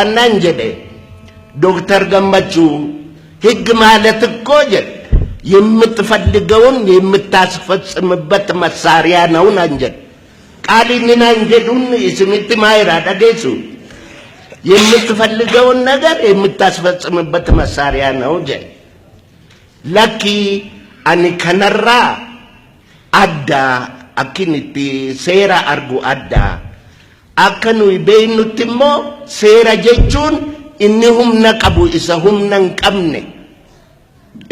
Annaan jedhe Dooktar Gammachuu ህግ ማለት እኮ jedhe የምትፈልገውን የምታስፈጽምበት መሳሪያ ነው naan jedhe. Qaaliin naan jedhuun isinitti maayiraa dhageessu. የምትፈልገውን ነገር የምታስፈጽምበት መሳሪያ ነው jedhe. Lakki ani kanarraa adda akkin itti seera argu adda. Akka nuyi beeknutti immoo seera jechuun inni humna qabu isa humna hin qabne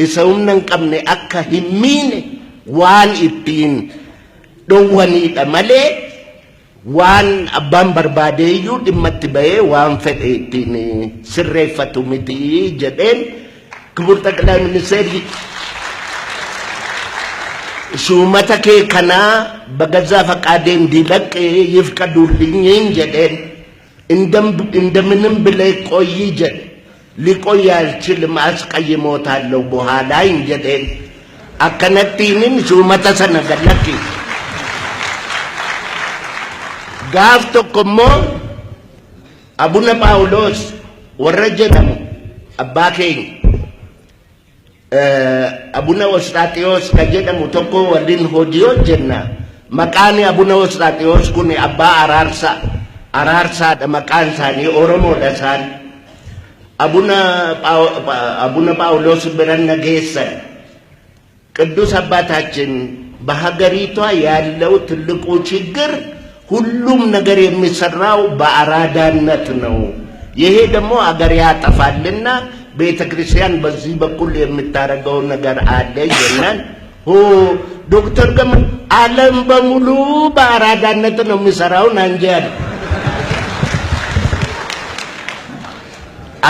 isa humna hin qabne akka hin miine waan ittiin dhowwanidha malee waan abbaan barbaadeeyyuu dhimma itti bahee waan fedhe ittiin sirreeffatu miti jedheen. ክቡር ጠቅላይ ሚኒስትር ሹመተ kee kanaa በገዛ ፈቃዴ እንዲለቅ ይፍቀዱልኝ jedheen. እንደምንም ብለህ ቆይ jedhe. ሊቆይ አልችልም አስቀይሞታለሁ በኋላ jedheen. Akkanattiinin shuumata sana gad lakkise. Gaaf tokko immoo Abuna Phaawulos warra jedhamu abbaa keenya Abuna Osxaaxiyoos ka jedhamu tokko waliin hojii hojjenna. Maqaan Abuna Osxaaxiyoos kun abbaa araarsaa araarsaadha maqaan isaanii Oromoodha isaan. Abuna Phaawulos biran na geessan. ቅዱስ አባታችን በሀገሪቷ ያለው ትልቁ ችግር ሁሉም ነገር የሚሰራው በአራዳነት ነው። ይሄ ደግሞ አገር ያጠፋልና ቤተ ክርስቲያን በዚህ በኩል የምታደርገው ነገር አለ jennaan ሆ ዶክተር ገመ ዓለም በሙሉ በአራዳነት ነው የሚሰራው naan jedhan.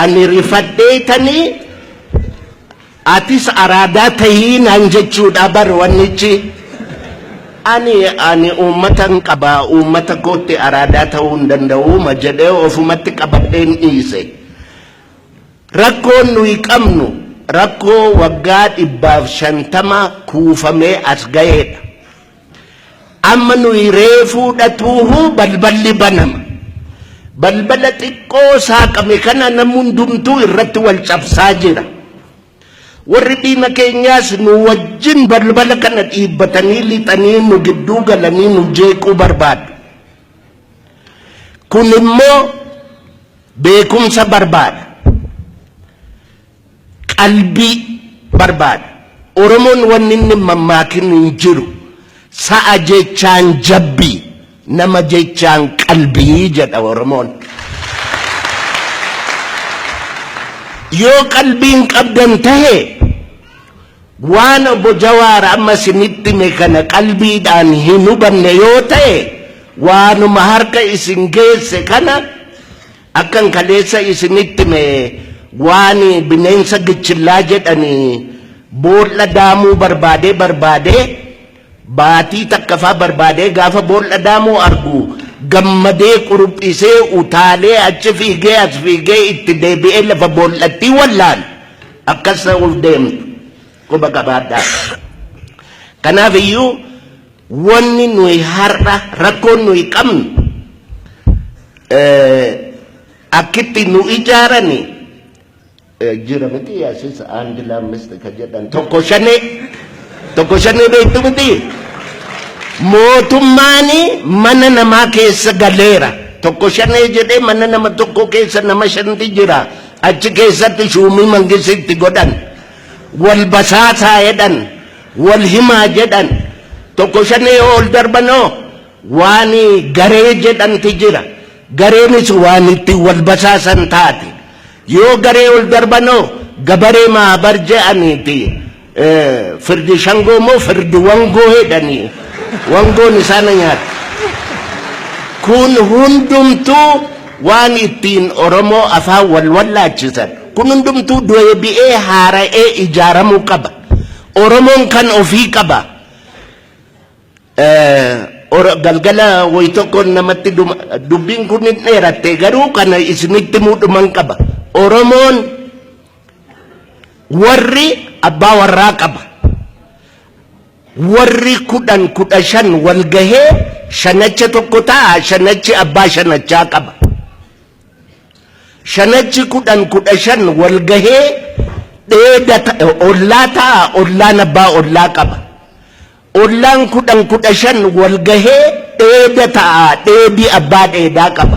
Ani rifadheetanii atis araadaa tahii naan jechuudha bar wannichi. Ani uummatan qaba uummata kootti araadaa ta'uu hin danda'uuma jedhee ofumatti qabadheen dhiise. Rakkoon nuyi qabnu rakkoo waggaa 150 kuufamee as ga'eedha. Amma nuyi reefuu dhatuuhu balballi banama. Balbala xiqqoo saaqame kana namni hundumtuu irratti wal cabsaa jira. Warri diina keenyaas nu wajjin balbala kana dhiibbatanii lixanii nu gidduu galanii nu jeequu barbaadu. Kun immoo beekumsa barbaada. Qalbii barbaada. Oromoon wanni inni mammaakin hin jiru. Sa'a jechaan jabbii nama jechaan qalbii jedha Oromoon. Yoo qalbiin qabdan tahe waan obbo Jawaar amma isinitti hime kana qalbiidhaan hin hubanne yoo ta'e waanuma harka isin geesse kana akkan kaleessa isinitti hime waan bineensa gichillaa jedhanii boolla daamuu barbaadee barbaadee baatii takkafaa barbaadee gaafa boolla daamuu argu gammadee quruphisee utaalee achi fiigee as fiigee itti deebi'ee lafa boollattii wallaan akkas ta'uuf deemtu quba qabaadhaa. Kanaaf iyyuu wanni nuyi har'a rakkoon nuyi qabnu akkitti nu ijaarani jira miti yaasis አንድ ለአምስት ka jedhan tokko shanee tokko shanee beektu miti. Mootummaan mana namaa keessa galeera. Tokko shanee jedhee mana nama tokko keessa nama shanti jira. Achi keessatti shuumii mangisitti godhan. Wal basaasaa jedhan. Wal himaa jedhan. Tokko shanee ol darbanoo waan garee jedhanti jira. Gareenis waan itti wal basaasan taate. Yoo garee ol darbanoo gabaree maabar je'aniiti. Firdi shangoo moo firdi wangoo jedhanii. Wangoon isaan nyaata. Kun hundumtuu waan ittiin Oromoo afaan wal wallaachisan. Kun hundumtuu deebi'ee haara'ee ijaaramuu qaba. Oromoon kan ofii qaba. Galgala wayi tokko namatti dubbiin kun hin dheeratte garuu kana isinitti muudhuman qaba. Oromoon warri abbaa warraa qaba. Warri 10 15 wal gahee shanacha tokko ta'a shanachi abbaa shanachaa qaba. Shanachi 10 15 wal gahee dheeda ollaa ta'a, ollaan abbaa ollaa qaba. Ollaan 10 15 wal gahee dheeda ta'a, dheedi abbaa dheedaa qaba.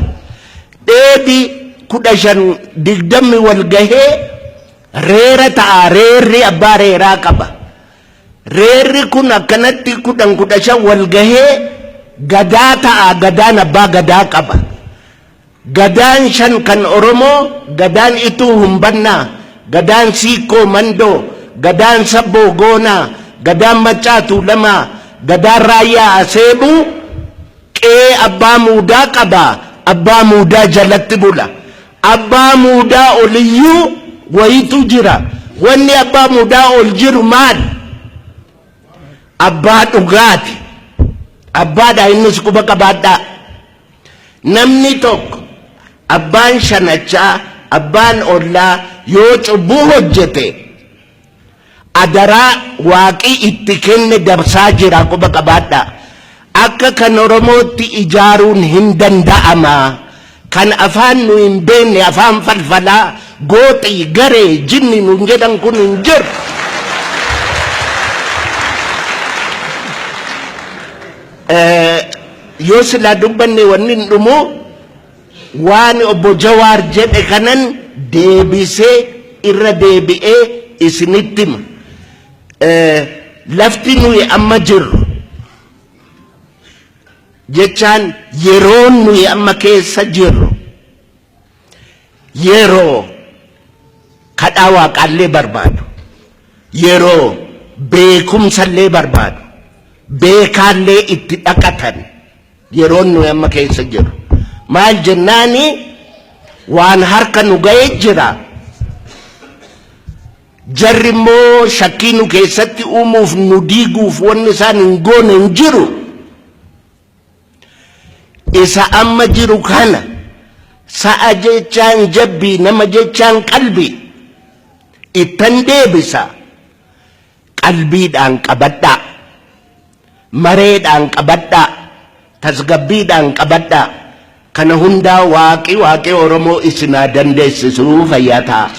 Dheedi 15 20 wal gahee reera ta'a, reerri abbaa reeraa qaba. Reerri kun akkanatti 10 15 wal gahee gadaa ta'a, gadaan abbaa gadaa qaba. Gadaan 5 kan Oromoo, Gadaan Ituu Humbannaa, Gadaan Siikkoo Mandoo, Gadaan Sabboo Goonaa, Gadaan Maccaa Tuulamaa, Gadaan Raayyaa Aseebuu qe'ee Abbaa Muudaa qaba, Abbaa Muudaa jalatti bula. Abbaa Muudaa oliyyuu wayitu jira. Wanni Abbaa Muudaa ol jiru maal? Abbaa dhugaati. Abbaadha innis quba qabaadhaa. Namni tokko, abbaan shanachaa, abbaan ollaa yoo cubbuu hojjete adaraa waaqi itti kenne dabsaa jira quba qabaadhaa. Akka kan Oromootti ijaaruun hin danda'ama. Kan afaan nu hin beekne afaan falfalaa, gooxii, garee, jinni nuun jedhan kun hin jiru. Yoo silaa dubbanne wanni hin dhumu. Waan obbo Jawaar jedhe kanan deebisee irra deebi'ee isinitti hima. Lafti nuyi amma jirru jechaan yeroon nuyi amma keessa jirru yeroo kadhaa waaqaallee barbaadu, yeroo beekumsallee barbaadu, beekaallee itti dhaqatan yeroon nuyi amma keessa jirru. Maal jennaani waan harka nu ga'ee jira. Jarri immoo shakkii nu keessatti uumuuf nu diiguuf wanni isaan hin goone hin jiru. Isa amma jiru kana sa'a jechaan jabbii, nama jechaan qalbii ittan deebisa. Qalbiidhaan qabadhaa, mareedhaan qabadhaa, tasgabbiidhaan qabadhaa. Kana hundaa waaqi waaqi Oromoo isin haa dandeessisuu. Fayyaa ta'a.